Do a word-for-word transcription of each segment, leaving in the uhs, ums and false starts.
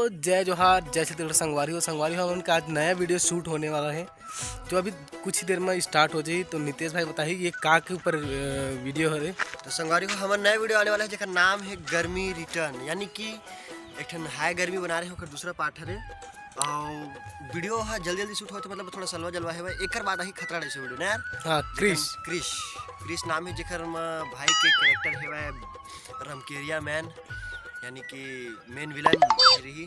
तो जय जोहार, जय छत्तीसगढ़ संगवारी हो। संगवारी हो, हमन का आज नया वीडियो शूट होने वाला है, जो अभी कुछ ही देर में स्टार्ट हो जाही। तो नितेश भाई बताही ये का के ऊपर, अ, वीडियो हरे। तो संगवारी हो, हमर नया वीडियो आने वाला है, जेकर नाम है गर्मी रिटर्न, यानी कि एक ठन हाय गर्मी बना रहे हो, ओकर दूसरा पार्ट हरे। और वीडियो ह जल्दी जल्दी शूट होत हे, मतलब थोड़ा सलवा जलवा हेवय। एकर बाद आही खतरा डाइस वीडियो ना यार? हाँ, क्रिश। क्रिश, क्रिश नाम है, जेकर म भाई के कैरेक्टर हेवय रमकेरिया मैन, यानी कि मेन विलन रही।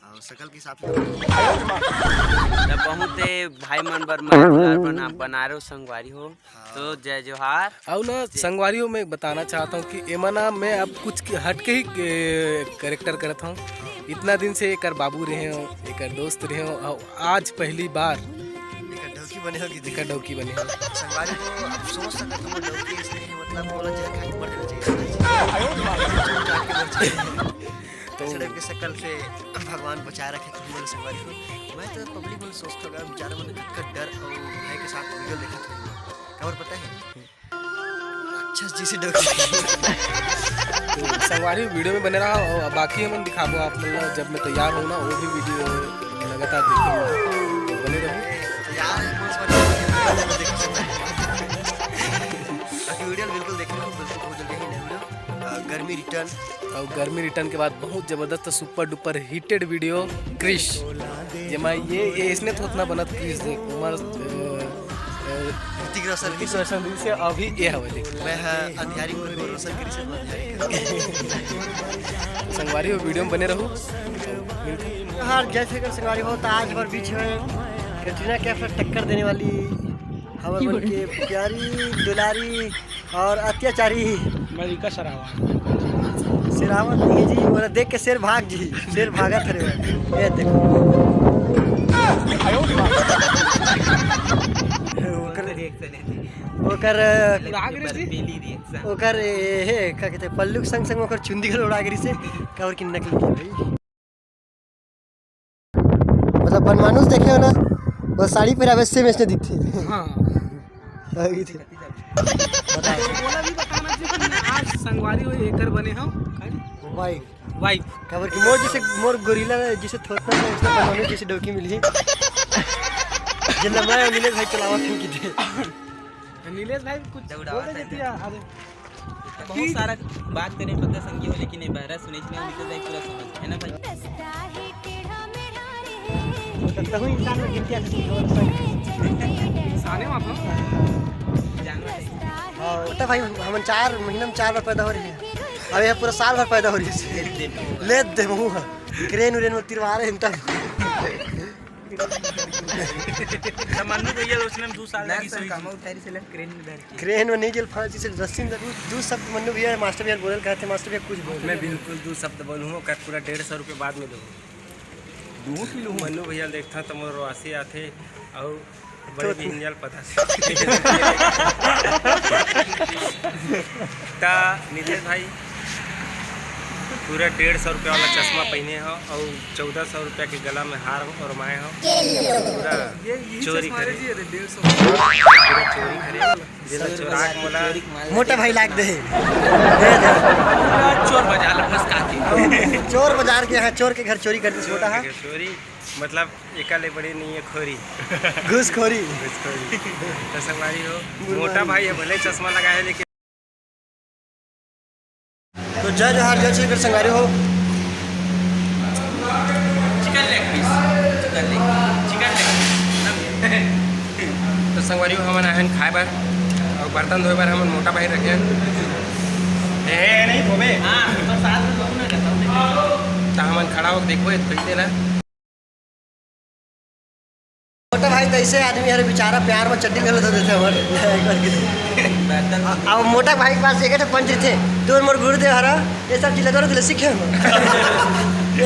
और शकल के हिसाब से तो बहुत भाई मन बर मजेदार बना, बना रहे हो संगवारी हो। हाँ। तो जय जोहार। अउ ना संगवारी हो, मैं बताना चाहता हूँ कि एमा ना मैं अब कुछ के-, हट के ही, ए, कैरेक्टर करत हूँ। इतना दिन से एकर बाबू रहे हो, एकर दोस्त रहे हो, अउ आज पहली बार एकर डौकी बने हो कि एकर डौकी बने हो। संगवारी हो, अब सोच सकत हो, डौकी इसलिए है, मतलब, बोला जाए, खाए के मर जाना चाहिए। चूर चाट के मर जाए। तो इस टाइप के शकल से भगवान बचाए रखे तुम लोग संगवारी हो। मैं तो पब्लिक मन सोचत होगा, बेचारा मन कतका डर और भय के साथ वीडियो देखत होगा। काबर पता है? राक्षस जैसे डर। तो संगवारी वीडियो में बने रहा और बाकी हमन दिखाबो आप मन ला, जब मैं तैयार हूँ ना, वो भी वीडियो लगातार देखेंगे। तो बने रहो। तैयार है, कौन सा वाला? बाकी वीडियो बिल्कुल देखेंगे, बिल्कुल बहुत जल्दी ही नया वीडियो। अ, गर्मी रिटर्न। और गर्मी रिटर्न के बाद बहुत जबरदस्त super duper hitted video Krish, जेमा ये, ये इसने थोथना बनत क्रिश देख, उमर, अ, अ, ऋतिक रोशन। ऋतिक रोशन से अभी ये हवे देख। मैं ह अंधियारी को रोशन क्रिश, मैं अंधियारी। संगवारी हो, वीडियो में बने रहो। मिलते हैं। जोहार, जय छत्तीसगढ़ संगवारी हो, तो आज हमारे बीच में कैटरीना कैफ से टक्कर देने वाली हमारे मन के प्यारी दुलारी और अत्याचारी मलिका शेरावत। शेरावत नहीं जी, ओला देख के शेर भाग जी, शेर भागत हरे। ये देखो। ओकर, ओकर, ओकर, ए, हे, का कहते, पल्लू के संग संग ओकर चुंदी घलो उड़ा गिरी से, काबर कि नकली है भाई। मतलब, बनमानुस देखे हो ना, वो साड़ी पहिरावे से वैसने दिखथे। हाँ। अभी थे। तो बोला भी बताना चाहिए कि आज संगवारी हो एकर बने हो। वाइफ। वाइफ। काबर कि मोर जैसे, मोर गोरिल्ला जैसे थोथना है, उसने बनमानुस जैसे डौकी मिली। जितना मैं और नीलेश भाई चलावा फेंक दे। नीलेश भाई कुछ बोल दे देती है, अरे। बहुत सारा बात करे पता संगी हो, लेकिन ये बहरा सुने इसलिए हम निकल जाए पूरा समझ, है ना भाई? तो तहु इंसान में गिनती आती है, और सही। इंसाने में आप हो? जानवर है। हाँ, तो भाई, हम चार महीना में चार बार पैदा हो रही है। अब ये पूरा साल भर पैदा हो रही है। ले दे मुँह। क्रेन उरेन में तिरवा रहे हैं तब। त मन्नू भैया उसने दू साल ना लगी सर, सोई। कमा उठारी से लग क्रेन में धर के। क्रेन में नहीं गेल, फांसी से रस्सी में दू, दू शब्द मन्नू भैया, मास्टर भैया बोलल कहते, मास्टर भैया कुछ बोल। मैं बिल्कुल दू शब्द बोलूँ, ओकर पूरा डेढ़ सौ रुपये बाद में दूँ। दू किलो मन्नू भैया देखता तो मोर रोआसी आथे, और बड़े तो बिहनियाल पता से। ता नितेश भाई पूरा डेढ़ सौ रुपया वाला चश्मा पहने हो और चौदह सौ रुपया के गला में हार ओरमाए हो। पूरा ये, ये चोरी चश्मा करे। जी, अरे, डेढ़ सौ। पूरा चोरी करे। जेला चोरा के मोला मोटा भाई लाग दे। पूरा चोर बाजार ला फंसका के। चोर बाजार के यहाँ चोर के घर चोरी कर दी छोटा है। चोरी, मतलब, एका ले बड़ी नहीं है खोरी। घूसखोरी। घूसखोरी। तो संगवारी हो, मोटा भाई है, भले चश्मा लगा है, लेकिन तो जय जोहार, जय छत्तीसगढ़ संगवारी हो। चिकन लेग पीस, चिकन लेग, चिकन लेग पीस। तो संगवारी हो, हमन आहन खाए बर और बर्तन धोए बर हमन मोटा भाई रखे हन। ए, नहीं धोबे। हाँ, तो साथ में धोना रहता हूँ। तो हमन खड़ा होके देखबो, ये धोई देला। छोटा भाई तो ऐसे आदमी हरे बेचारा, प्यार में चड्डी गलत हो देते हमारे। अब मोटा भाई के पास एक ठो पंच थे, तोर मोर गुरुदेव हरा, ये सब चीज तो सीखे हो।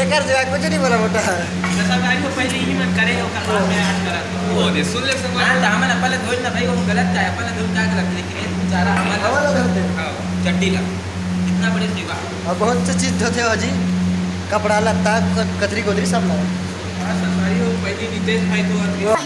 एकर सिवा कुछ नहीं बोला मोटा। तो सब गाड़ी को पहले ही मत करे हो, कल में आज करा। वो दे सुन ले सब। हाँ, तो हमन अपन धोई ना भाई, वो गलत का है, अपन धोई का गलत, लेकिन ये बेचारा हमारा हमारा गलत है। हाँ, चड्डी ला। इतना बड़े सेवा। अब बहुत से चीज धोते हो जी, कपड़ा लत्ता, क-, कतरी गोदरी सब ला। हाँ, संगवारी हो, पहली नितेश भाई तो आदमी।